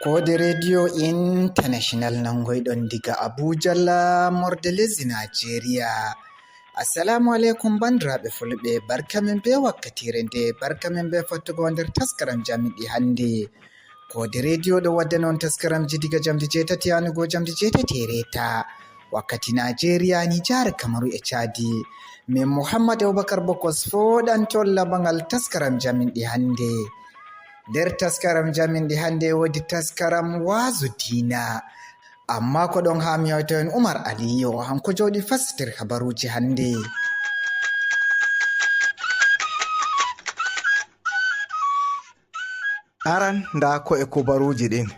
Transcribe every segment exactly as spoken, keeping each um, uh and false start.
Koode Radio International nangoyɗon diga Abuja, laamorde lesdi Najeriya. Assalamu alaikum, bandiraɓe fulɓe, barka min be wakkatire nde, barka min be fattugo nder taskaram jamin ɗi hande. Koode Radio ɗo wadda non taskaramji diga jamdi jeetati yanugo jamdi jeetati e reeta. Wakkati Najeriya, Nijar, Kamaru e Chadi. Min Muhammad Abubakar Bokos foɗanto labangal taskaram jamin ɗi hande. Nder taskaram jamin ɗi hande wodi taskaram waazu diina. Amma ko ɗon haa mi hoyto en Umar Aliyo, hanko jooɗi fassitir habaruuji hande. Aran, nda ko e kubaruuji ɗin.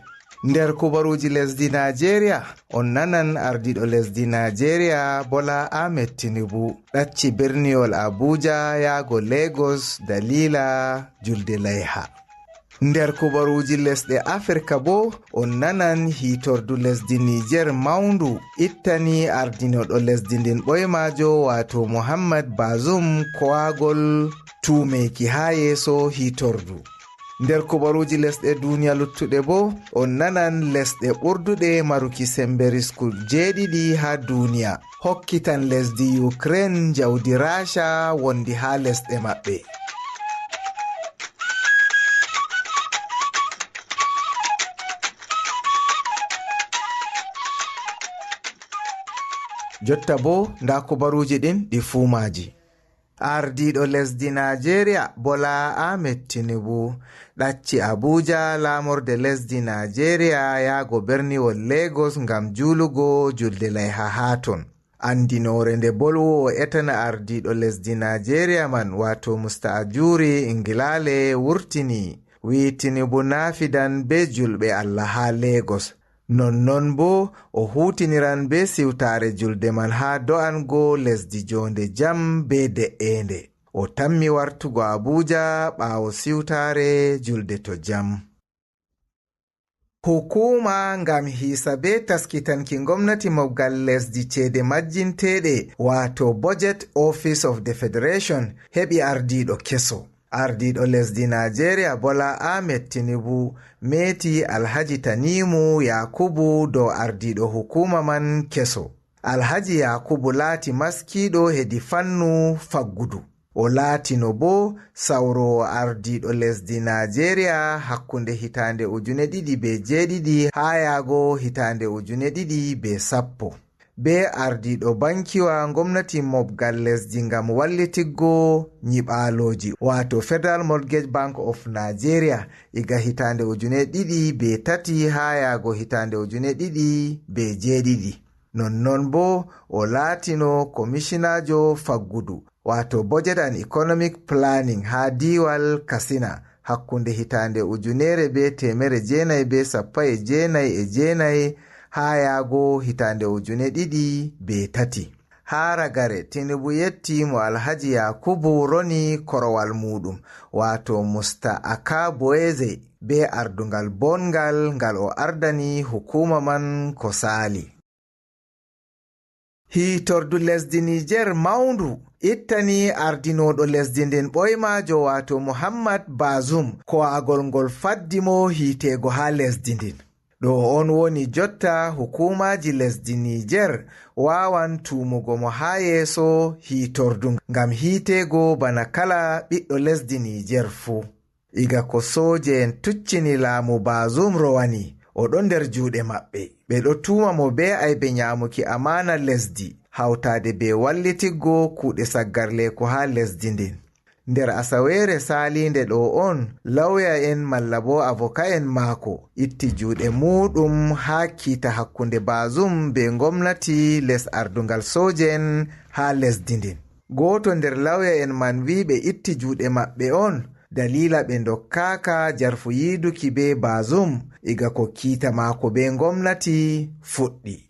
Nder kubaruuji lesdi Najeriya, on nanan ardiiɗo lesdi Najeriya Bola Ahmed Tinubu ɗacci birniwol Abuja yaago Lagos daliila julde layha. Nder kubaruuji lesɗe Afirka boo, on nanan hiitordu lesdi Nijer mawndu ittani ardinooɗo lesdi ndin ɓoymaajo, waato Muhammad Bazoum, kowaagol tuumeeki haa yeeso hiitordu. Nder kubaruuji lesɗe duuniya luttuɗe boo, on nanan lesɗe ɓurduɗe maruki sembe risku jeeɗiɗi haa duuniya hokkitan lesdi Ukraine njawdi Rasha wondi haa lesɗe maɓɓe. Jotta boo, nda kubaruuji ɗin ɗi fuu maaji. Ardiiɗo lesdi Najeriya, Bola Ahmed Tinubu, ɗacci Abuja, laamorde lesdi Najeriya, yaago berniwol Lagos ngam juulugo julde layha haa ton. Andinoore nde bolwoowo etana ardiiɗo lesdi Najeriya man, waato Musta Ajuri Ingilale, wurtini, wi'i Tinubu naafidan bee julɓe Allah haa Lagos. Nonnon boo, o huutiniran bee siwtaare julde man haa do'ango lesdi joonde jam bee de'eende. O tammi wartugo Abuja ɓaawo siwtaare julde to jam. Hukuuma ngam hiisa bee taskitanki ngomnati mobgal lesdi ceede majjinteeɗe, waato Budget Office of the Federation, heɓi ardiiɗo keso. Ardiiɗo lesdi Najeriya Bola Ahmed Tinubu meeti Alhaji Tanimu Yakubu dow ardiiɗo hukuuma man keso. Alhaji Yakubu laati maskiiɗo hedi fannu faggudu. O laatino boo sawroowo ardiiɗo lesdi Najeriya hakkunde hitaande ujune ɗiɗi bee jeeɗiɗi haa yaago hitaande ujune ɗiɗi bee sappo. Bee ardiiɗo bankiwa ngomnati mobgal lesdi ngam wallitiggo nyiɓaalooji, waato Federal Mortgage Bank of Nigeria, iga hitaande ujune ɗiɗi bee tati haa yaago hitaande ujune ɗiɗi bee jeeɗiɗi. Nonnon boo, o laatino komishinaajo faggudu, waato Budget and Economic Planning, haa diiwal Katsina, hakkunde hitaande ujunere bee teemere jeenayi bee sappo e jeenayi e jeenayi haa yaago hitaande ujune ɗiɗi bee tati. Haa ragare, Tinubu yetti mo Alhaji Yakubu roni korowal muuɗum, waato Musta Akabueze, bee ardungal bonngal ngal o ardani hukuuma man ko saali. Hiitordu lesdi Niger mawndu ittani ardinooɗo lesdi ndin ɓoymaajo, waato Muhammad Bazoum, ko'agol ngol faddi mo hiiteego haa lesdi ndin. Ɗo on woni jotta hukuumaaji lesdi Niger waawan tuumugo mo haa yeeso hiitordu ngam hiiteego bana kala ɓiɗɗo lesdi Niger fuu. Iga ko sooje'en tuccini laamu Bazoum rowani, o ɗon nder juuɗe maɓɓe. Ɓe ɗo tuuma mo bee aybe nyaamuki amaana lesdi, hawtaade bee wallitiggo kuuɗe saggarleeku haa lesdi ndin. Nder asaweere saaliinde ɗo on, lawya'en malla boo avoka'en maako itti juuɗe muuɗum haa kiita hakkunde Bazoum bee ngomnati les ardungal sooje'en haa lesdi ndin. Gooto nder lawya'en man wi'i ɓe itti juuɗe maɓɓe on daliila ɓe ndokkaaka jarfu yiiduki bee Bazoum iga ko kiita maako bee ngomnati fuɗɗi.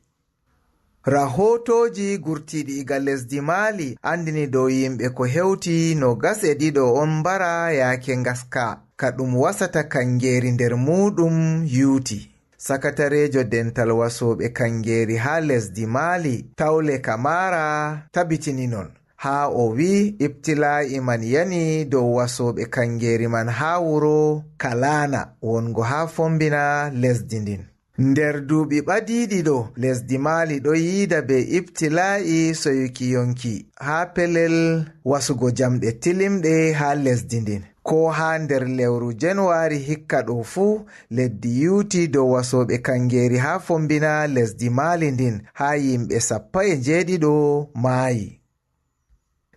Rahootooji gurtiiɗi iga lesdi Mali anndini dow yimɓe ko hewti noogas e ɗiɗo on mbara yaake ngaska ka ɗum wasata kanngeeri nder muuɗum yuuti. Sakatareejo dental wasooɓe kanngeeri haa lesdi Mali, Tawle Kamara, tabitini non. haa o wi'i ibtilaa'i man yani dow wasooɓe kaŋgeeri man haa wuro Kalaana wongo haa fombina lesdi ndin. Nder duuɓi ɓadiiɗi ɗo, lesdi Maali ɗo yiida bee ibtilaa'i soyuki yonki haa pelel wasugo jamɗe tilimɗe haa lesdi ndin. Ko haa nder lewru Januwari hikka ɗo fuu, leddi yuuti dow wasooɓe kaŋgeeri haa fombina lesdi Maali ndin, haa yimɓe sappo e njeeɗiɗo maayi.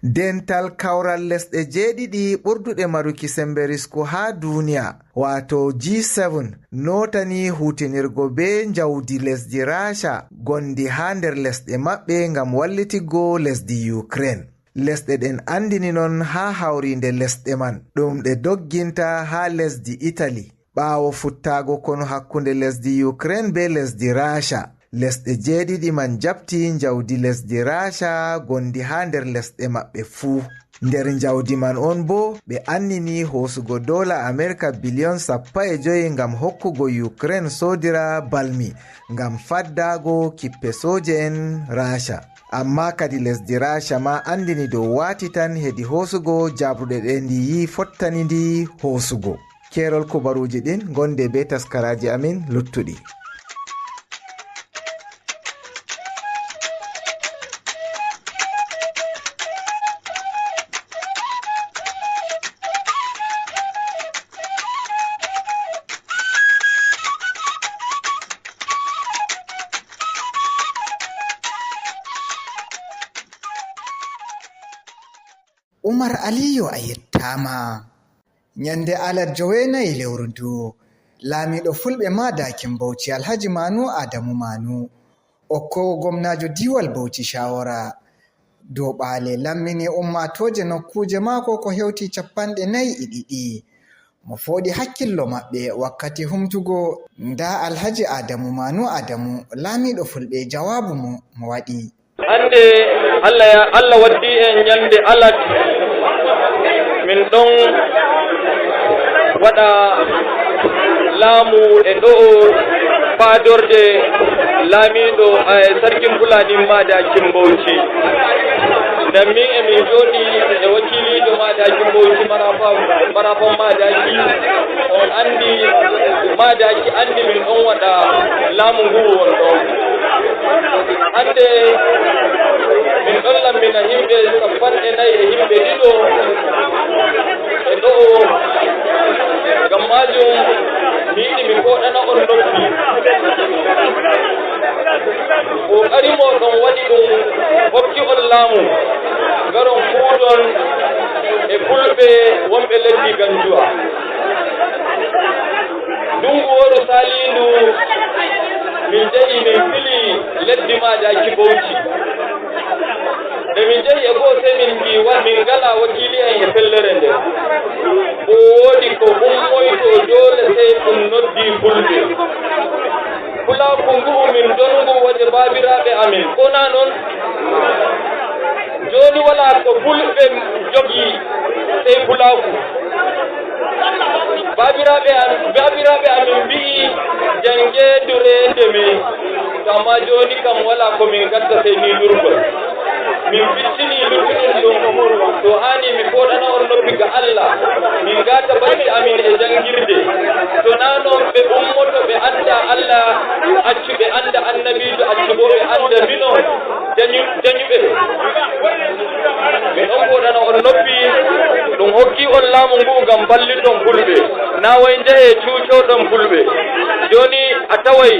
Dental kawral lesɗe jeeɗiɗi ɓurduɗe maruki sembe risku haa duniya, waato G seven, nootani huutinirgo bee njawdi lesdi Raasha gondi haa nder lesɗe maɓɓe ngam wallitiggo lesdi Ukraine. Lesɗe ɗen andini non haa hawriinde lesɗe man, ɗum ɗe dogginta haa lesdi Italy. Ɓaawo futtaago konu hakkunde lesdi Ukraine bee lesdi Raasha, lesɗe jeeɗiɗi man jaɓti njawdi lesdi Raasha gondi haa nder lesɗe maɓɓe fuu. Nder njawdi man on boo, ɓe annini hoosugo doola Amerika biliyon sappo e joy ngam hokkugo Ukraine soodira balmi ngam faddaago kippe sooje'en Raasha. Ammaa kadi lesdi Raasha ma andini dow waati tan hedi hoosugo jabruɗe ɗe ndi yi'i fottani ndi hoosugo. Keerol kubaruuji ɗin, gonde bee taskaraaji amin luttuɗi. Umar Aliyu, a yettaama. Nyande alat joweenayi lewru ndu, laamiiɗo Fulɓe Maadakin Bauchi Alhaji Manu Adamu Manu, okkoowo gomnaajo diiwal Bauchi shawara dow ɓaale, lammini ummaatooje nokkuuje maako ko hewti capanɗe nayi e ɗiɗi. Mo fooɗi hakkillo maɓɓe wakkati humtugo, ndaa Alhaji Adamu Manu Adamu, laamiiɗo Fulɓe, jawaabu mo mo waɗi. Hannde Allah ya, Allah waddi en nyande alat, min ɗon waɗa laamu e ɗo'o faadorde laamiiɗo, eh, sarkin Fulani Maadakin Bauchi. Nden min e min jooɗi e wakiiliijo Maadakin Bauchi, Marafan, Marafan Maadaki. On anndi Maadaki anndi min ɗon waɗa laamu ngu won ɗon. Hannde min ɗon lammina yimɓe capanɗe nayi e yimɓe ɗiɗo e ɗo'o. Ngam maajum mi yiɗi mi fooɗana on noppi. Kookari mooɗon waɗi ɗum hokki on laamu, ngaron kuuɗon e Fulɓe wonɓe leddi Ganjuwa. Ndunngu wooru saaliindu, min njehi min fili leddi Maadaaki Bauchi. Nde min njehi e goo, sey min mbii, wa-, min ngalaa wakiili'en e fellere nden. Ko woodi ko ummoytoo doole sey ɗum noddi Fulɓe. Pulaaku ngu'u min ndonngu waje baabiraaɓe amin. Ko naa non? Jooni walaa ko Fulɓe jogii sey Pulaaku. Baabiraaɓe am, baabiraaɓe amin mbi'i, "Jannge, duree, ndeme." To amma jooni kam walaa ko min ngatta sey nii durgol. Min piccini luttuɗum ɗum. To haani mi fooɗana on noppi ga Allah. Min ngaata bacci amin e janngirde. To naa non ɓe ummoto ɓe annda Allah, accu ɓe annda annabiijo, accu boo ɓe annda minon. Dañu-, dañuɓe. Mi ɗon fooɗana on noppi, ɗum hokki on laamu ngu ngam mballiton Fulɓe. Naa way njahee cuucooɗon Fulɓe. Jooni a taway,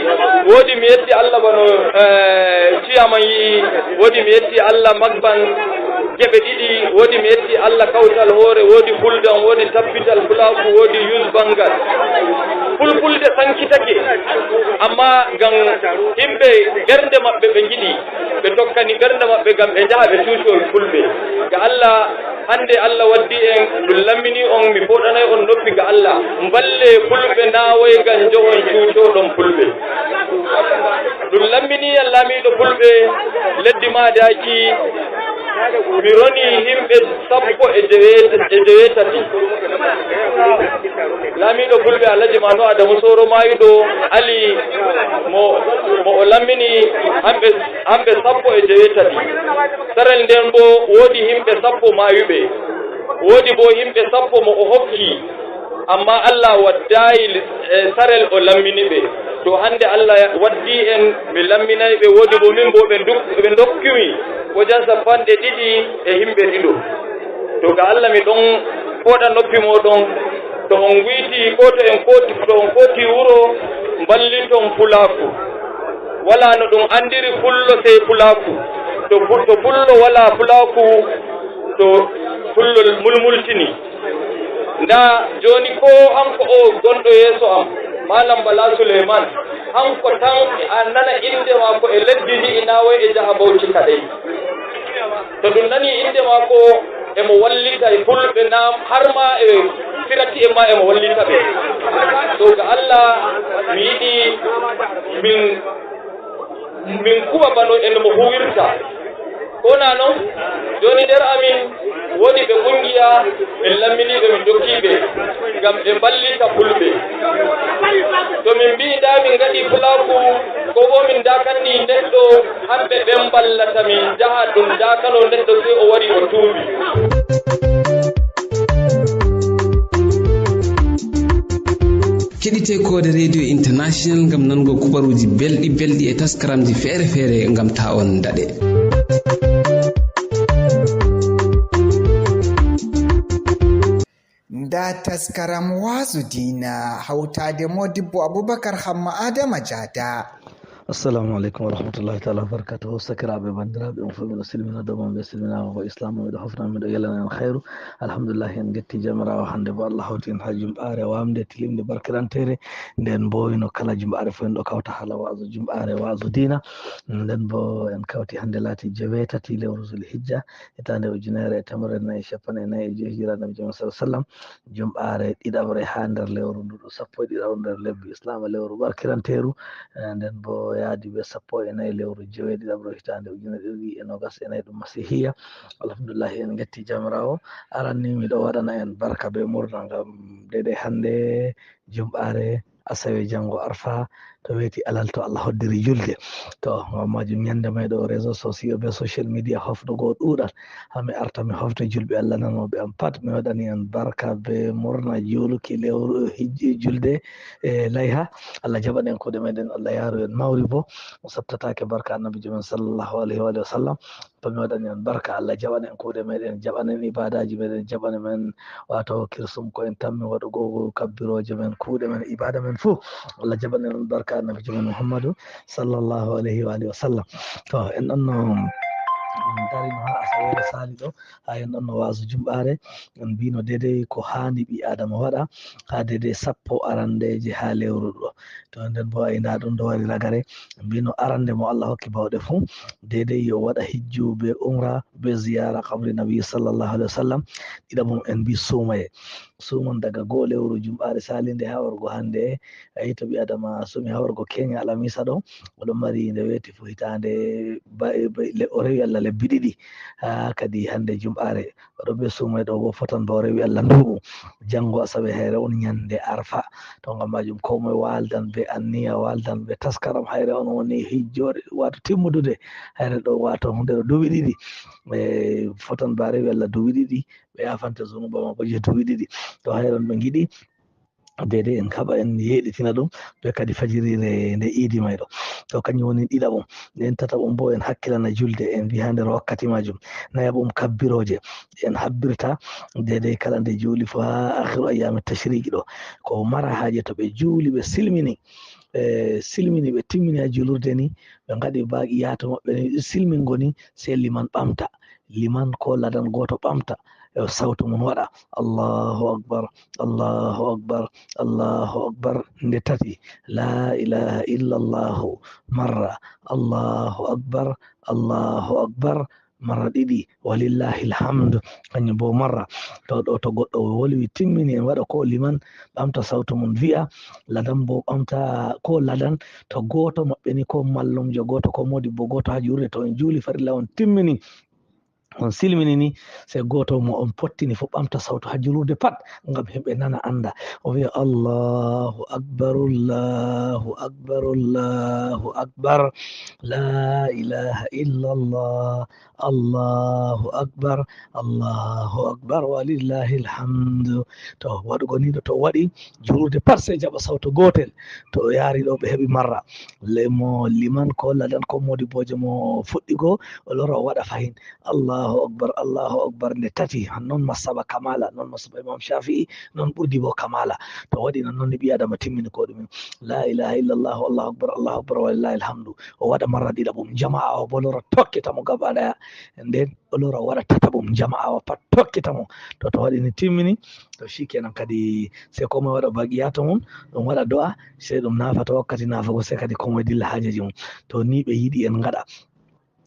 woodi mi yetti Allah bano, eh, ciyaman yi'i, woodi mi yetti Allah Magban geɓe ɗiɗi, woodi mi yetti Allah Kawtal Hoore, woodi Fuldan, woodi Tabbital Fulaaku, woodi Yus Bangal. Fulfulde sankitake, amma ngam yimɓe ɓernde maɓɓe ɓe ngiɗi. Ɓe tokkani ɓernde maɓɓe ngam ɓe njaha ɓe cuucoo Fulɓe. Ga Allah, hannde Allah waddi en, ɗum lammini on, mi fooɗanay on noppi ga Allah. Mballee Fulɓe naaway ngam njohon cuucooɗon Fulɓe. Ɗum lammini yam laamiiɗo Fulɓe, leddi Maadaaki, Mi roni himɓe sappo e jeweet-, e jeweetati. Laamiiɗo Fulɓe Alhaji Manu Adamu Sooro Maayuɗo ali mo, mo o lammini hamɓe, hamɓe sappo e jeweetati. Sarel nden boo woodi himɓe sappo maayuɓe. Woodi boo himɓe sappo mo o hokki. Ammaa Allah waddaayi, eh, sarel o lammini ɓe. To hannde Allah waddii en, mi lamminay ɓe, woodi bo min bo ɓe nduk-, ɓe ndokkumi wajen sappanɗe ɗiɗi e himɓe ɗiɗo. To ga Allah mi ɗon fooɗa noppi mooɗon, to on wiyti ko to en kooti, to on kooti wuro, mballiton Fulaaku. Walaa no ɗum anndiri Fullo sey Fulaaku. To fu-, to Fullo walaa Fulaaku, to Fullo mulmultini. Ndaa, jooni ko hanko o gonɗo yeeso am, Malam Bala Suleyman, hanko tan a nana innde maako e leddi ndi, ina way e jaha Bauchi kaɗey. To ɗum nani innde maako, emo wallita e Fulɓe naam, har ma e firati en ma emo wallita ɓe. To ga Allah, mi yiɗi min min kuwa bano en mo huwirta. Ko na non? Jooni nder amin woodi ɓe kungiya, min lamminiiɓe, min dokkiiɓe ngam ɓe mballita Fulɓe. To min mbi'i ndaa min ngaɗi Fulaaku, ko bo min dakanni neɗɗo, hamɓe ɓen mballata min njaha ɗum dakano neɗɗo, sey o wari o tuubi. Keɗite Koode Radio International ngam nango kubaruuji belɗi belɗi e taskaramji feere feere ngam ta on daɗe. Nda taskaram Waazu Diina hawtaade Modibbo Abubakar Hamma Adama Jaada. Assalamu aleykum wa rahmatullahi taala wa barakatuhu. Sakiraaɓe, banndiraaɓe, on fof miɗo silmina dow mon, ɓe silminaama ko Islaam, miɗo hofna, miɗo yelana en khayru. Alhamdulillahi, en ngetti Jawmiraawo, hannde bo Allah hawti en haa jumɓaare waamnde, tilimnde, barkiranteere. Nden bo ino kala jumɓaare fof en ɗo kawta haala waazu jumɓaare, waazu diina. Nden bo en kawti hannde laati jeweetati lewru Zul Hijja, hitaande ujunere e teemedere nayi e cappanɗe nayi e joyi hijira Nabi Jawmiraawo sallallahu alaihi wasallam. Jumɓaare ɗiɗaɓre haa nder lewru ndu, sappo e ɗiɗaɓre nder lebbi Islaama, lewru barkiranteeru. Eh, nden bo yaadi be sappo e nayi lewru joweeɗiɗaɓru hitaande ujunere ɗiɗi e nogas e nayi ɗum Masihiya. Alhamdulillahi, en ngetti Jawmiraawo. Aran ni miɗo waɗana en barka be murna ngam deydey hannde jumɓaare, asawe, janngo Arfa, to weeti alal to Allah hoddiri julde. To, ngam majum ñande may ɗo réseaux sociaux be social media hofnugo ɗuuɗal. Haa mi arta mi hofta julɓe Allah nanooɓe am pat, mi waɗani en barka be murna juuluki lewru hijji julde e layha. Allah jaɓan en kuuɗe meɗen, Allah yaaru en mawri bo. O sabtataake barka Annabiijo men sallallahu alayhi wa alihi wa sallam. To mi waɗani en barka, Allah jaɓan en kuuɗe meɗen, jaɓan en ibadaaji meɗen, jaɓan men waato kirsum ko en tammi waɗugo kabbirooje men, kuuɗe men, ibaada men fuu. Allah jaɓan en barka Annabiijo men Muhammadu sallallahu alayhi wa alihi wa sallam. To, en ɗonno, en darino haa asaweere saali ɗo, haa en ɗonno waazu jumɓaare, en mbino deydey ko haani ɓii Aadama waɗa, haa deydey sappo arandeeje haa lewru ɗo. To, nden bo a inaa ɗum ɗo wari ragare, en mbino arande mo Allah hokki bawɗe fuu, deydey yo waɗa hijju be umra be ziyaara kabri Nabi sallallahu alayhi wa sallam. Ɗiɗaɓum en mbi suumaye. Suumon daga goo lewru jumɓaare saalinde haa wargo hannde. A yi to ɓii Aadama suumi haa wargo keenya alamiisa ɗo, o ɗon mari nde weeti fuu hitaande ba-, ba-, le-, o rewi Allah lebbi ɗiɗi. Haa kadi hannde jumɓaare, o ɗon be suumoy ɗo boo fotan ba o rewi Allah nduuɓu. Janngo asawe hayre on ñande Arfa. To ngam maajum koo moy waaldan be anniya, waaldan be taskaram, hayre on woni hijjoore, waato timmudude. Hayre ɗo waato huunde ɗo duuɓi ɗiɗi. E, fotan ba rewi Allah duuɓi ɗiɗi, ɓe yaafante zunuuba maako je duuɓi ɗiɗi. To hayre on ɓe ngiɗi, deydey en kaɓa en yeeɗitina ɗum, be kadi fajiriire nde iidi may ɗo. To kanjum woni ɗiɗaɓum. Nden tataɓum bo en hakkilana julde, en mbi haa nder wakkati maajum. Nayaɓum kabbirooje en habbirta deydey kala nde juuli fuu haa akhiru ayyaami tashriqi ɗo. Ko mara haaje to ɓe juuli ɓe silmini, ɓe silmini ɓe timmini haa juulirde ni, ɓe ngaɗi baaqiyaato maɓɓe ni silmingo ni, sey liman ɓamta. Liman koo ladan gooto ɓamta, e sawtu mum waɗa, "Allahu akbar, Allahu akbar, Allahu akbar," nde tati, "Laa ilaaha illallahu," marra, "Allahu akbar, Allahu akbar," marra ɗiɗi, "Walillahil hamd," kanjum boo marra. To ɗo, to goɗɗo wolwi timmini, en waɗa koo liman ɓamta sawtu mum vi'a, ladan boo ɓamta koo ladan, to gooto maɓɓe ni, koo mallumjo gooto, koo moodibbo gooto haa juulirde, to en juuli farilla on timmini, on silmini ni, se gooto mo on pottini fof ɓamta sawtu haa julurde pat, ngam himɓe nana annda. O wiya, "Allahu akbar, Allahu akbar, Allahu akbar. La ilaha illallah. Allahu akbar, Allahu akbar, walillahil hamdu." To waɗugo ni ɗo, to waɗi julurde pat, sey jaɓa sawtu gootel. To o yaari ɗo, ɓe heɓi marra. Le mo liman ko ladan ko modibbojo mo fuɗɗi go, o lora o waɗa fahin. Allahu akbar, Allahu akbar, nde tati. Han non masaba kamala, non masaba Imam Shafi'i, non ɓurdi bo kamala. To waɗi non, non ni ɓi Adama timmini ko ɗume. La ilaha illallah, Allahu akbar, Allahu akbar, walillahil hamdu. O waɗa marra ɗiɗaɓum, jama'a o bo lora tokkita mo gaba ɗaya. Nden o lora o waɗa tataɓum, jama'a o pat tokkita mo. To, to waɗi ni timmini, to shikenan kadi, sey ko moy waɗa baqiyato mum, ɗum waɗa do'a, sey ɗum nafa to wakkati nafago, sey kadi ko moy dilla haajeji mum. To ni ɓe yiɗi en ngaɗa.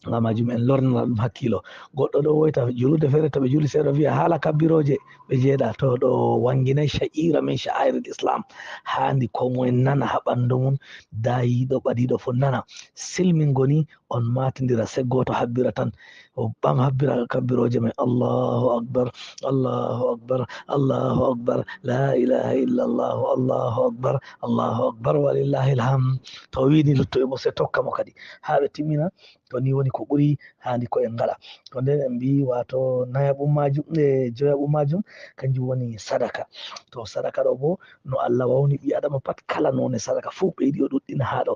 Ngam majum en lornana ɗum hakkilo. Goɗɗo ɗo woyta julurde feere, to ɓe juli sey ɗo wiya haala kabbirooje ɓe jeeɗa. To ɗo wanginay sha'ira min sha'airil Islam. Haandi ko moy nana ha ɓandu mum, daayiiɗo, ɓadiiɗo fof nana. Silmingo ni on maatindira, sey gooto habbira tan. O ɓam habbira kabbirooje men, Allahu akbar, Allahu akbar, Allahu akbar, la ilaha illallah, Allahu akbar, Allahu akbar, walillahil hamd. To o wiini luttuɓe mo, sey tokka mo kadi haa ɓe timmina. To ni woni ko ɓuri haandi ko en ngaɗa. To nden en mbii, waato nayaɓum majum, e joyaɓum majum, kanjum woni sadaka. To sadaka ɗo bo, no Allah wawni ɓi Adama pat, kala none sadaka fuu ɓe yiɗi o ɗuɗɗina haa ɗo.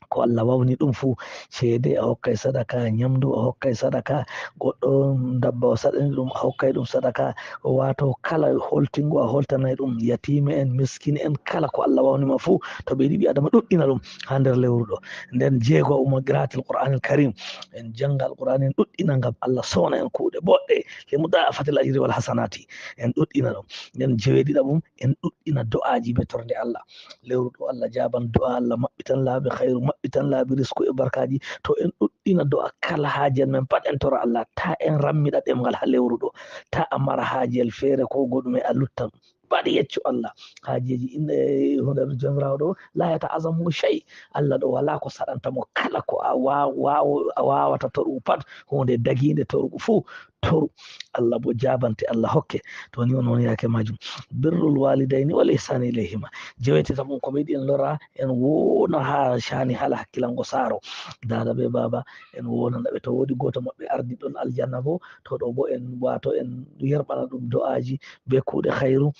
Ko Allah wawni ɗum fuu, ceede a hokkay sadaka, nyamdu a hokkay sadaka, goɗɗo dabba o saɗani ɗum a hokkay ɗum sadaka. Waato kala holtingo a holtanay ɗum yatiime en, miskini en, kala ko Allah wawni ma fuu, to ɓe yiɗi ɓi Adama ɗuɗɗina ɗum haa nder lewru ɗo. Nden jeego umma qiraatil Qur'anil Karim, en janga Alqur'ani en ɗuɗɗina ngam Allah sona en kuuɗe boɗɗe, li mudha'afatil ajri wal hasanati, en ɗuɗɗina ɗum. Nden jeweɗiɗaɓum, en ɗuɗɗina do'aji be torde Allah. Lewru ɗo Allah jaban do'a, Allah maɓɓitan laabi khairu, maɓɓitan laabi risku e barkaji. To en ɗuɗɗina do'a kala haaje men pat en tora Allah, ta en rammida ɗemngal ha lewru ɗo, ta a mara haajel feere ko goɗɗume a luttan. Mbaɗ yeccu Allah haajeji inɗe hunde ɗo Jomirawo ɗo, la yata'azamu shay. Allah ɗo wala ko saɗanta mo, kala ko a wa-, wawo-, a wawata torugo pat, hunde dagiinde torugo fuu, toru. Allah bo jabante, Allah hokke. To ni on woni yaake majum. Birrul walidayni wal ihsani ilayhima. Jewete tan ko ɓe yiɗi en lora, en wona ha shani hala hakkilango saaro. Dada be baba, en wonana ɓe. To wodi goto maɓɓe ardi ɗon aljanna bo, to ɗo bo en wato en yerɓana ɗum do'aji be kuuɗe khairu.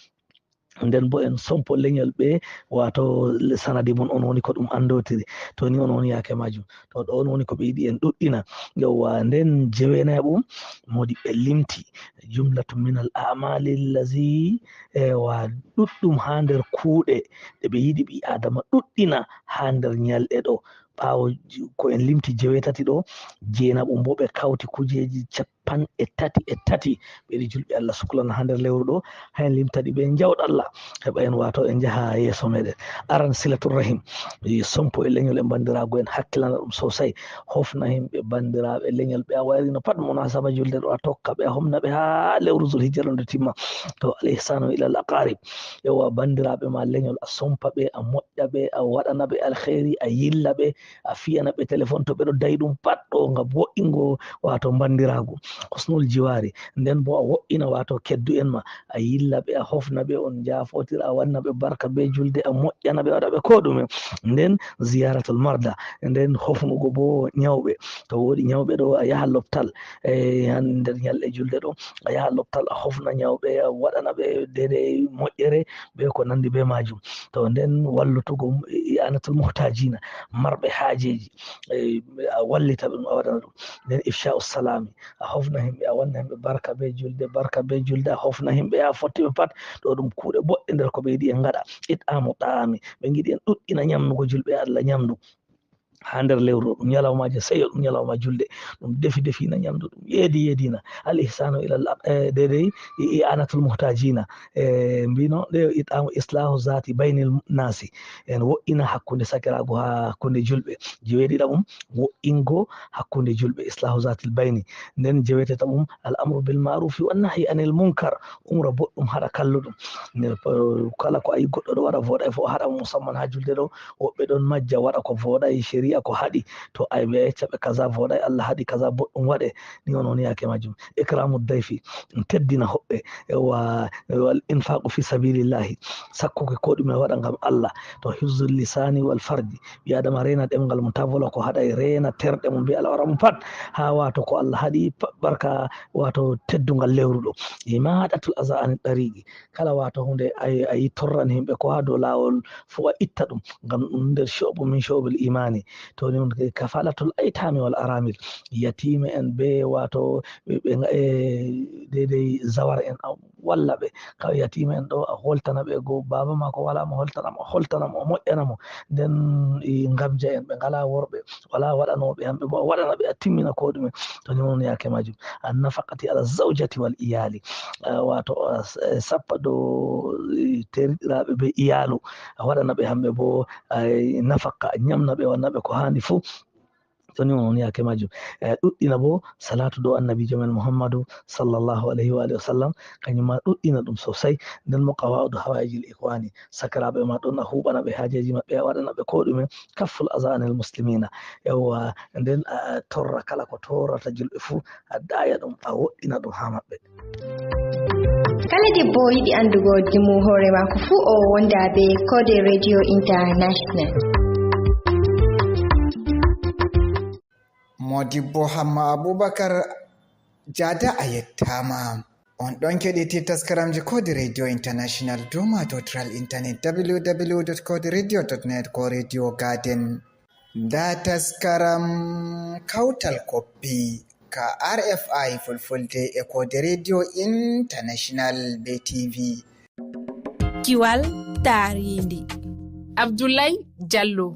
Nden bo en sompo leñol ɓe, wato sanadi mon on woni ko ɗum andotiri. To ni on woni yaake majum. To ɗo on woni ko ɓe yiɗi en ɗuɗɗina. Yawwa, nden jewenaɓum, modi ɓe limti. Jumlatun min al a'mali allazi, e wa ɗuɗɗum ha nder kuuɗe ɗe ɓe yiɗi ɓi Adama ɗuɗɗina ha nder nyalɗe ɗo. Ɓawo ko en limti jewetati ɗo, jeenaɓum bo ɓe kawti kujeji capanɗe tati e tati. Ɓe yiɗi julɓe Allah suklana ha nder lewru ɗo, ha en limta ɗi be jawɗalla. Heɓa en wato en jaha yeeso meɗen. Aran silatul rahim. E sompo e leñol e bandirago en hakkilana ɗum sosai. Hofna himɓe bandiraɓe leñol ɓe a wayrino pat munasaba julde ɗo a tokka ɓe a homna ɓe ha lewru zul hijja ɗo nde timma. To al ihsanu ila al aqarib. Yawwa bandiraɓe ma leñol a sompa ɓe a moƴƴa ɓe a waɗana ɓe alkhairi a yilla ɓe a fiyana ɓe téléphone to ɓe ɗo dayi ɗum pat ɗo ngam wo'ingo wato bandiragu. Husnul jiwari. Nden bo a wo'ina wato keddu en ma a yilla ɓe a hofna ɓe on jafotira a wanna ɓe barka be julde a moƴƴana ɓe waɗa ɓe ko ɗume. Nden ziyaratul marda. Nden hofnugo bo nyawɓe. To wodi nyawɓe ɗo a yaha loptal. E han nder nyalɗe julde ɗo a yaha loptal a hofna nyawɓe a waɗana ɓe dede moƴƴere be ko nandi be majum. To nden wallutugo i'anatul muhtajina marɓe haajeji. E, a wallita ɓe ɗum a waɗana ɗum. Nden ifsha'u salami a hofna himɓe a wanna himɓe barka be julde barka be julde a hofna himɓe a fotti ɓe pat. Ɗo ɗum kuuɗe boɗɗe nder ko ɓe yiɗi en ngaɗa. It'amu ta'ami ɓe ngiɗi en ɗuɗɗina nyamnugo julɓe Allah nyamdu ha nder lewru ɗum ñalawmaji seyo ɗum ñalawma julde ɗum defi defina ñamdu ɗum yeedi yeedina. Al ihsanu ila al-, eh, dedei i'anatul muhtajina. Eh, mbino ɗe it'amu islahu zati bainil nasi. En wo'ina hakkunde sakirago ha hakkunde julɓe. Jeweɗiɗa ɗum wo'ingo hakkunde julɓe islahu zatil baini. Nden jeweteta ɗum al amru bil ma'rufi wan nahyi anil munkar. Umra boɗɗum haɗa kalluɗum. Nder, eh, kala ko ayi goɗɗo ɗo waɗa voɗa e fof haɗa musamman ha julde ɗo. Woɓɓe ɗon majja waɗa ko voɗa e sheri Yi'a ko haɗi, to ay ɓe yecca ɓe kaza voɗay, Allah haɗi kaza boɗɗum waɗe. Ni on woni yaake majum. Ikramu dayfi, teddina hoɓɓe, wa, wal infaqu fi sabilillahi, sakkuki ko ɗume waɗa ngam Allah. To hifzul lisani wal farji, ɓi adama reena ɗemngal mum, ta vola ko haɗay, reena terɗe mum, mbi'a alawara mum pat, ha wato ko Allah haɗi, pa-, barka wato teddungal lewru ɗo. Imadatul aza anil ɗariqi, kala wato hunde a, a yi torrani himɓe ko ha dow lawol fu a itta ɗum, ngam ɗum nder sho'bu min sho'bil imani. To ni on kafalatul aitami wal aramil, yatime en be wato ɓe, ɓe, e, deydey zawar en a walla ɓe. Ka yatime en ɗo a holtana ɓe go baba mako wala mo holtana mo, holtana mo, o moƴƴana mo. Nden i ngamja en ɓe ngala worɓe, wala waɗanoɓe hamɓe bo a waɗana ɓe a timmina ko ɗume. To ni on yaake majum. An nafaqati ala zawjati wal iyali. Ah, wato, ah, s-, eh, sappa dow, eh, teriɗiraɓe be iyalu. A waɗana ɓe hamɓe bo, ah, nafaka, a nyamna ɓe, wanna ɓe ko handi fu. To ni on yaake majum. Eh, ɗuɗɗina bo salatu dow annabijo men Muhammadu sallallahu alayhi wa alihi wa sallam. Kanyum ma ɗuɗɗina ɗum sosai. Nden mo qawa'udu hawaijil ikhwani. Sakiraɓe ma ɗon a huɓana ɓe hajeji maɓɓe, a waɗana ɓe ko ɗume. Kafful aza anil muslimina. Yawwa, nden a torra kala ko torrata julɓe fu, a daya ɗum, a woɗɗina ɗum ha maɓɓe. Kala debbo yiɗi anndugo dimu hoore maako fuu, o wonda be Koode Radio International. Modibbo Hamma Abubakar Jada, a yettaama. On ɗon keɗiti taskaramji Koode Radio International dow maatotiral intanet w w w dot koode radio dot net ko Radio Garden. Nda taskaram Kawtal Koppi ka R F I Fulfulde e Koode Radio International be T V. Kiwal taariindi. Abdoulaye Diallo.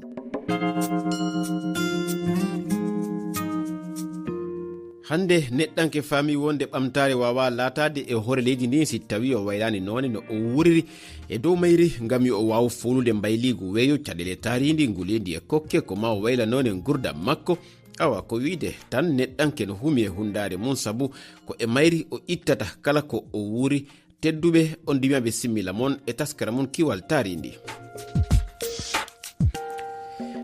Hannde neɗɗanke faami wonde ɓamtaare waawaa laataade e hoore leydi ndi si tawii o waylaani noone no o wuuriri e dow mayri ngam yo o waaw foolude mbayliigu weeyo, caɗeele taariindi, nguleendi e kokke, ko ma o wayla noone nguurndam makko. Awa ko wiide tan neɗɗanke no humi e hunndaare mum sabu ko e mayri o ittata kala ko o wuuri. Tedduɓe, on ndimaaɓe simmila mon e taskara mon Kiwal Taariindi.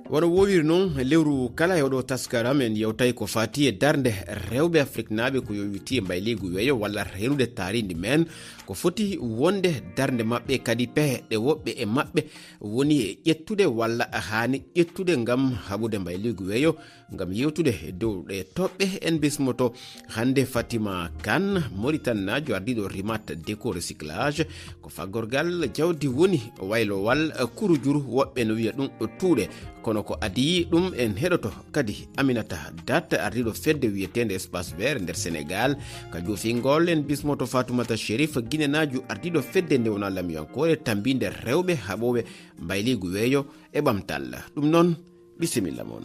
Wano woowiri noon, lewru kala e oɗo taskara men yewtay ko faati e darnde rewɓe Afriknaaɓe ko yowiti e mbayliigu weeyo walla reenude taariindi men, ko foti wonde darnde maɓɓe, kadi pehe ɗe woɓɓe e maɓɓe woni e ƴettude walla haani ƴettude ngam haɓude mbayliigu weeyo. Ngam yewtude e dow ɗee toɓɓe, en bismoto hannde Fatima Kane, Mauritannaajo ardiiɗo Rimat Déco Recyclage. Ko faggorgal jawdi woni waylowal kurujuru, woɓɓe no wiya ɗum tuuɗe. Kono ko adii ɗum en heɗoto kadi Aminata Dat, ardiiɗo fedde wiyeteende Espace Vert nder Senegal. Ka joofingol en bismoto Fatoumata Chérif, ginenaajo ardiiɗo fedde nde wonaa lamiyankoore tambiinde rewɓe haɓooɓe mbayliigu weeyo e ɓamtal. Ɗum noon, bisimilla mon.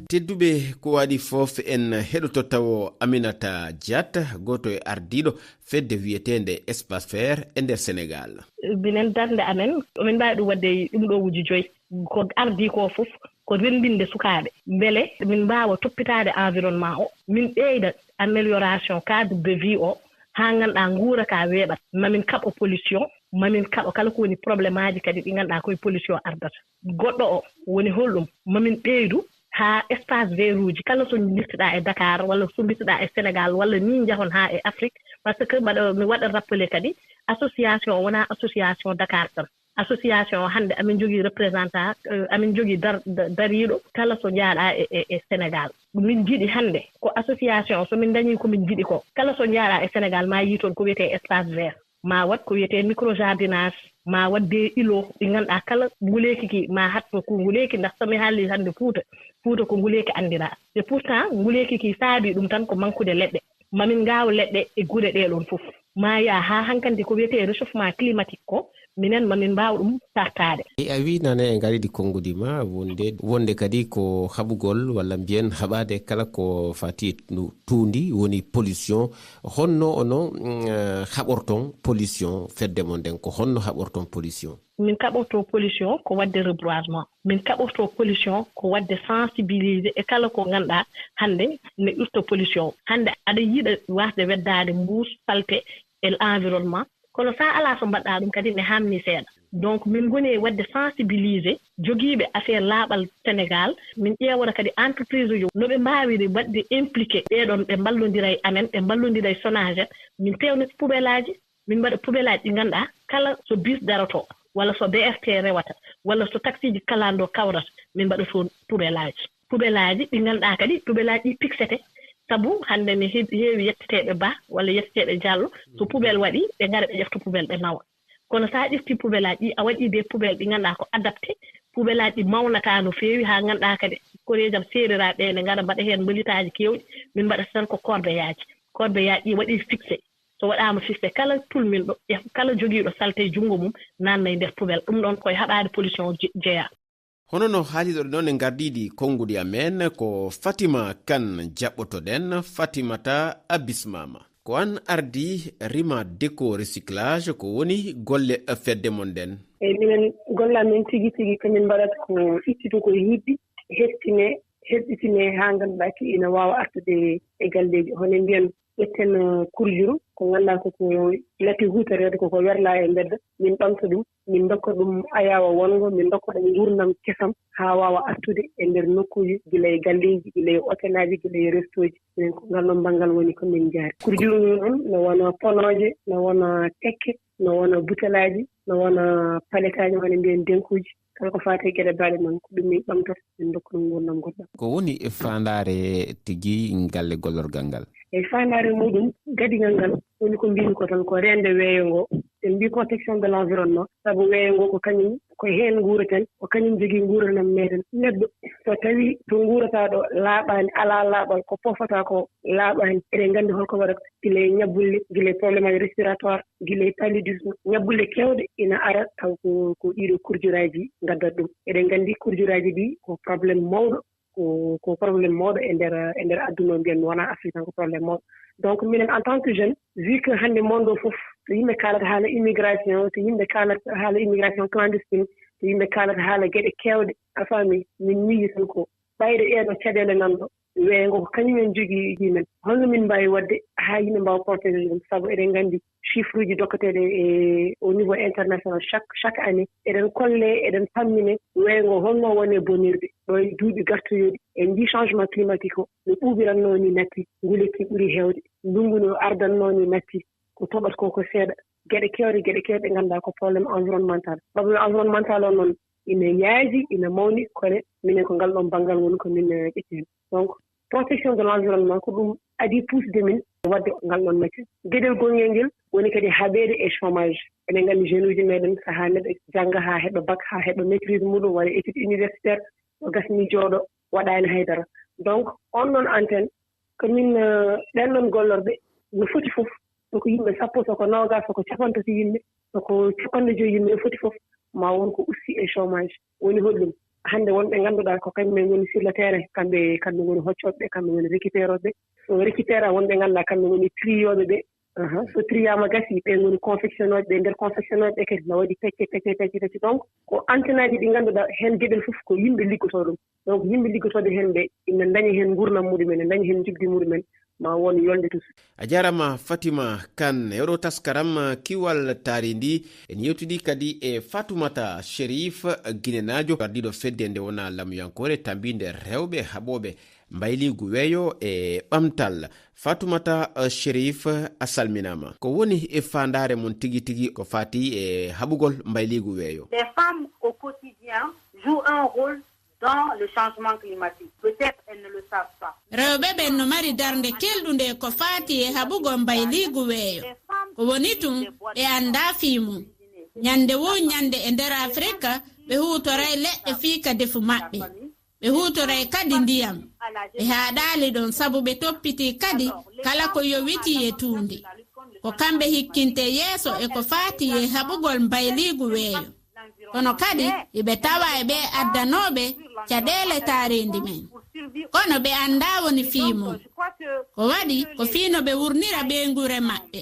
Tedduɓe, ko waɗi fof en heɗoto tawo Aminata Diatta, gooto e ardiiɗo fedde wiyeteende Espace Vert e nder Senegal. Minen darnde amen, omin mbaawi ɗum waɗde ɗum ɗo wuji joyi. Ko ardii ko fof ko renndinde sukaaɓe, mbele min mbaawa toppitaade environnement o, min ɓeyda amélioration cadre de vie o, haa ngannduɗaa nguura ka weeɓat. Mamin kaɓo pollution, mamin kaɓo kala ko woni probléme aji kadi ɗi ngannduɗaa koye pollution ardata. Goɗɗo o woni holɗum? Mamin ɓeydu haa espace vert uji kala so njettuɗaa e Dakar walla so mbittuɗaa e Sénégal walla ni njahon haa e Afrique, par ce que mbaɗa, mi waɗa rappelé kadi, association o wonaa association Dakar tan. Association o hannde amin jogii représentant, eh, amin jogii dar-, da-, dariiɗo kala so njaaɗaa e, e, e Sénégal. Min njiɗi hannde ko association, so min ndañii ko min njiɗi ko, kala so njaaɗaa e Sénégal ma yii toon ko wiyetee espace vert, ma waɗ ko wiyetee micro jardinage, ma waɗ des îlots ɗi ngannduɗaa kala nguleeki ki ma hatto ko nguleeki, ndax so mi haalii hannde Fuuta, Fuuta ko nguleeki anndiraa. Et pourtant nguleeki ki saabii ɗum tan ko mankude leɗɗe. Mamin ngaaw leɗɗe e gure ɗee ɗoon fof. Ma yaa haa hankandi ko wiyetee réchauffement climatique ko, minen mamin mbaaw ɗum sartaade. E a wii nane e ngaridi konngudi ma wonde, wonde kadi ko haɓugol walla mbiyen haɓaade kala ko faati e nu-, tuundi woni pollution. Honno onon, mm, haɓorton pollution fedde mon nden? Ko honno haɓorton pollution? Min kaɓorto pollution ko waɗde reboisement. Min kaɓorto pollution ko waɗde sensibiliser e kala ko ngannduɗaa hannde ne ƴurta pollution. Hannde aɗa yiɗa waasde weddaade mbuus, salte e environnement. Kono so a alaa so mbaɗɗaa ɗum kadi ne haamni seeɗa. Donc min ngoni e waɗde sensibiliser jogiiɓe affaire laaɓal Sénégal, min ƴeewata kadi entreprise uji no ɓe mbaawiri waɗde impliqué ɓeeɗon, ɓe mballondira e amen, ɓe mballondira e Sonaged, min peewna poubelle aji, min mbaɗa poubelle aji ɗi ngannduɗaa kala so bus daroto walla so B R T rewata walla so taxi ji kalando kawrata, min mbaɗa toon poubelle aji. Poubelle aji ɗi ngannduɗaa kadi poubelle aji ɗi piksete, sabu hannde ne he- heewi yetteteeɓe Ba walla yetteteeɓe Diallo, so poubelle waɗi ɓe ngara ɓe ƴefta poubelle ɓe nawa. Kono so a ƴeftii poubelle aji ɗi, a waɗii des poubelles ɗi ngannduɗaa ko adapté, poubelle aji ɗi mawnata no feewi haa ngannduɗaa kadi koreeji am seereeraaɓe ɓe ne ngara mbaɗa heen mbalitaji keewɗi, min mbaɗata tan ko corbeille aji. Corbeille aji ɗi waɗi fixé. So waɗaama fixé, kala tulminɗo, e kala jogiiɗo salte e junngo mum naatna e nder poubelle. Ɗum ɗoon koye haɓaade pollution je- jeyaa. Hono no haaliɗo noon e ngardiiɗi konnguɗi amen, ko Fatima Kan jaɓɓotoɗen. Fatimata, a bismaama. Ko an ardi Rima Déco Recyclage, ko woni golle fedde mon nden? Eyi, minen golle amen tigi tigi ko min mbaɗata ko ittude ko yiɗi, heftine, heɓɓitine haa ngannduɗaa ki ina waawa artude e galleeji. Hono mbiyen, ƴetten, eh, kurjuru, ko ngannduɗaa ko, ko natti huutoreede, ko ko werlaa e mbedda, min ɓamta ɗum, min ndokka ɗum ayaawo wonngo, min ndokka ɗum nguurndam kesam haa waawa artude e nder nokkuuji, gila e galleeji, gila e otelaaji, gila e restooji. Minen ko ngal ɗoon banngal woni ko min njaari. Kurjuru ngun noon no wona ponooje, no wona tekke, no wona butelaaji, no wona paletaaji, wona mbiyen denkuuji. Kala ko faati e geɗe baaɗe noon, ko ɗum min ɓamtata, min ndokka ɗum nguurndam goɗɗam. Ko woni e faandaare tigi galle gollorgal ngal? E faandaare muɗum, gadigal ngal, woni ko mbiymi ko tan, ko reende weeyo ngo. En mbiyi protection de l'environnement, sabu weeyo ngo ko kañum, ko heen nguureten, ko kañum jogii nguurndam meɗen. Neɗɗo, so tawii to nguurata ɗo laaɓaani, alaa laaɓal, ko pofata ko laaɓaani, eɗen nganndi holko waɗata, gila e ñabbulle, gila e problème aji respiratoire, gila e paludisme, ñabbulle keewɗe ina ara, taw ko, ko ɗiɗo kurjuraaji ngaddat ɗum. Eɗen nganndi kurjuraaji ɗi ko problème mawɗo, ko, ko problème mawɗo e nder, e nder aduna o, mbiyen mi wonaa Afrique tan, ko problème mawɗo. Donc minen en tant que jeune, vu que hannde monde o fof, to yimɓe kaalata haala immigration, to yimɓe kaalata haala immigration clandestine, to yimɓe kaalata haala geɗe keewɗe, a faami, min miiji tan ko ɓayde ɗee ɗoo caɗeele nan ɗo, weeyo ngo ko kañum en jogii men. Holno min mbaawi waɗde haa yimɓe mbaawa protéger ɗum? Sabu eɗen nganndi chiffre uji dokketeeɗo e au niveau international, chaque, chaque année, eɗen kolle, eɗen pammine weeyo ngo holno woni bonirde. Ɗo e duuɓi gartoyooɗi, en njii changement climatique o no ɓuuɓirannoo ni natti, nguleyki ɓuri heewde, ndunngu no ardannoo ni natti, ko toɓata ko ko seeɗa. Geɗe keewɗe, geɗe keewɗe ɗe ngannduɗaa ko problème environnemental. Problème environnemental o noon ina yaaji, ina mawni, kono minen ko ngal ɗoon banngal woni ko min, eh, ƴetti heen. Donc, protection de l'environnement ko ɗum adii puusde min waɗde ngal ɗoon matière. Geɗel gongel ngel woni kadi haɓeede e chômage. Eɗen nganndi jeune uji meɗen, sahaa neɗɗo jannga haa heɓa bac, haa heɓa maîtrise muɗum, waɗa étude universitaire, o gasni jooɗo, waɗaani haydara. Donc, on ɗoon antenne, ko min, eh, ɓeen ɗoon gollorɓe no foti fof, so ko yimɓe sappo, so ko noogaas, so ko capanɗe tati yimɓe, so ko capanɗe joyi yimɓe, no foti fof, ma won ko usti e chômage. Woni holɗum? Hannde wonɓe ngannduɗaa ko kañum en ngoni sur le terrain, kamɓe, kamɓe ngoni hoccooɓe ɓe, kamɓe ngoni récupérooɓe ɓe. So récupérant, wonɓe ngannduɗaa kamɓe ngoni triyooɓe ɓe. Aha, so triyaama gasi, ɓe ngoni confectionnooɓe ɓe, nder confectionnooɓe ɓe kadi na waɗi pecce, pecce, pecce, pecce. Donc, ko antenaaji ɗi ngannduɗaa heen geɗel fof ko yimɓe liggotoo ɗum. Donc, yimɓe liggotooɓe heen ɓe, ina ndaña heen nguurndam muɗumen, ina ndaña heen njoɓdi muɗumen, ma won yolnde to suudu. A jaaraama Fatima Kan. E oɗo taskaram Kiwal Taarindi, en yewtidi kadi e Fatoumata Chérif, ginenaajo, ardiiɗo fedde nde wona lamuyankoore tambiinde rewɓe haɓooɓe mbayliigu weeyo e ɓamtal. Fatoumata, eh, Chérif, a salminaama. Ko woni e faandaare mon tigi tigi ko faati e haɓugol mbayliigu weeyo? Les femmes au quotidien jouent un rôle dans le changement climatique. Peut-être elles ne le savent pas. Rewɓe ɓen no mari darnde kelɗunde ko faati e haɓugol mbayliigu weeyo. Ko woni tun, ɓe anndaa fii mum. Ñannde woo ñannde e nder Afirka, ɓe huutoray leɗɗe fii ka defu maɓɓe. Ɓe huutoray kadi ndiyam. Ɓe haaɗaali ɗon sabu ɓe toppitii kadi kala ko yowitii e tuundi. Ko kamɓe hikkinte yeeso e ko faati e haɓugol mbayliigu weeyo. Kono kadi, iɓe tawa e ɓee addanooɓe caɗeele taareendi men. Kono ɓe anndaa woni fii mum. Ko waɗi ko fii no ɓe wurnira ɓeynguure maɓɓe.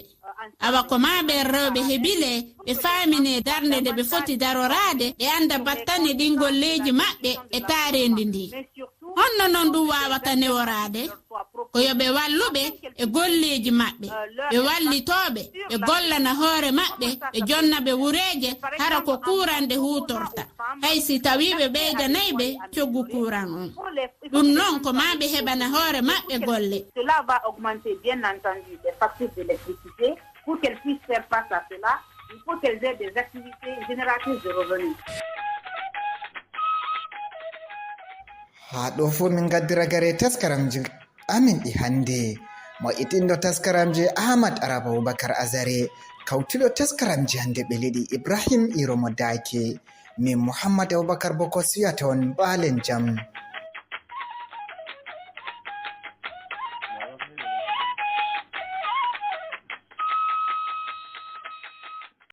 Awa ko maa ɓeen rewɓe hebilee, ɓe faaminee darnde nde ɓe foti daroraade, ɓe annda battane ɗin golleeji maɓɓe e taareendi ndii. Honno non ɗum waawata neworaade? Ko yo ɓe walluɓe e golleeji maɓɓe, ɓe wallitooɓe, ɓe gollana hoore maɓɓe, ɓe jonna ɓe wureeje, hara ko kuuran ɗe huutorta. Hay si tawii ɓe ɓeydanay ɓe coggu kuuran on. Ɗum non ko maa ɓe heɓana hoore maɓɓe golle. Cela va augmenter, bien entendu, les factures d'électricité. Pour qu'elles puissent faire face à cela, il faut qu'elles aient des activités génératrices de revenus. Haa ɗo fof min ngaddira gare taskaramji amin ɗi hannde. Mo itinɗo taskaramji Ahmad Araba Abubakar Azare, kawtuɗo taskaramji hannde ɓe leɗi Ibrahim Iromo Dake. Min Mouhammad Abubakar Boko suyata on mbaalen jam.